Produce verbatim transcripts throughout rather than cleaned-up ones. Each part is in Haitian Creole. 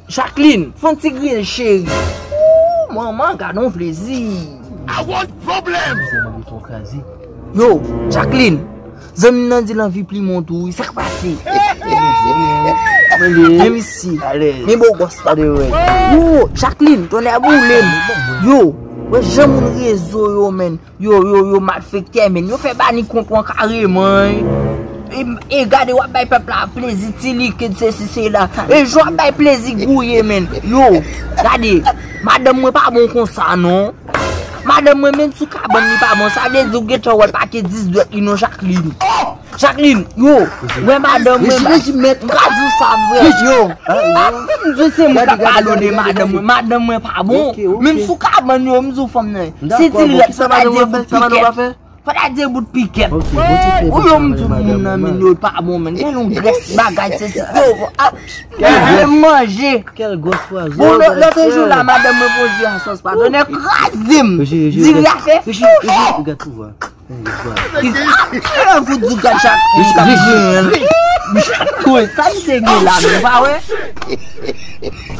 Jacqueline, fè yon ti griye cheri. Ooh, manman, gade yon plezi. I want problem. Yo, Jacqueline, zanmi m nan di l anvi plimen w tou wi, sa k pase? Men isi, men bo gòs la. Yo, Jacqueline, tonnè boule m. Yo, wè jan moun rezo yo, menn. Yo, yo, yo malfektè, menn. Yo fè bani kont wan kareman. E, e gade, w ap bay pèp la plezi, ti likid, sesi, sela. E jan w ap bay plezi gouye, menn. Yo, gade, madanm mwen pa bon konsa, non. Madanm mwen, menm sou kabann li pa bon. Sa vle di ou gentan wè l pa te dis dwèt li, non, Jacqueline. Jacqueline, yo, wè madanm mwen, m ka di w sa vre. Yo, m di se mwen k ap pale de madanm mwen. Madanm mwen pa bon. Menm sou kabann yo, m di w fanm nan. Se ti lèt, fò ta di bout pikèt. Fò ta di bout pikèt. Ou yo, m di w moun nan, men yo pa bon, menn. Gen yon grès bagay, se yo ap manje. Kèl gwòs pwazon. Bon, lòt jou la, madanm mwen pwodui a sòs pa tonnè kraze m. Diri a fè fouch. Gade pouvwa. Ki sa? Fout di gad chak. Chak griyen. Kouy, sa misye gen la, men pa wè.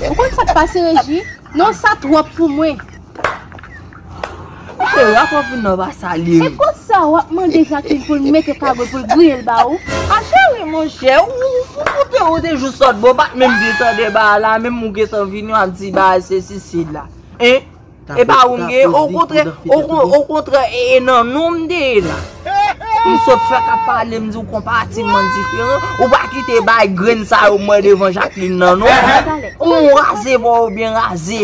Ou konn sa k pase, Reji? Non, sa twòp pou mwen. Misye rapò fin nan pa salye. E konsa w ap mande Jacqueline pou l mete kagòl pou l griye l ba ou? A cheri, monchè, ou, ou, ou te, ou te jis sòt bon, ou pa t menm byen tande ba a la, menm ou gentan vini w ap di ba a se Sisid la. Hein? E pa ou m gen, okontrè, okontrè, e, e nan non m te ye la. M sot fèk ap pale, m di w konpatiman diferan. Ou pa kite bay grenn sa yo mwen devan Jacqueline nan, non. Ou raze pa w byen raze.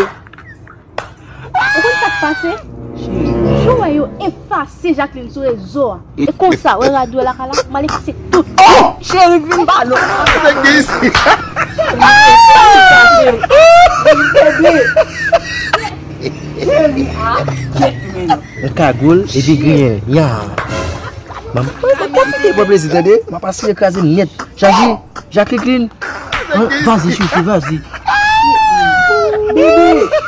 Ou konn sa k pase? Jou wè yo efase Jacqueline sou rezo a. E konsa, wè radyo lakay la, m al efase tout. Oh! Cheri, vin ba non. Bebe. Cheri, a, kèt, men. Yon kagòl, epi griyen. Ya. Manman, mwen pa pwofite pran plezi, tande. M ap asiye kraze nèt. Chaji, Jacqueline. Hein, vas-y, chouchou, vas-y. Bebe.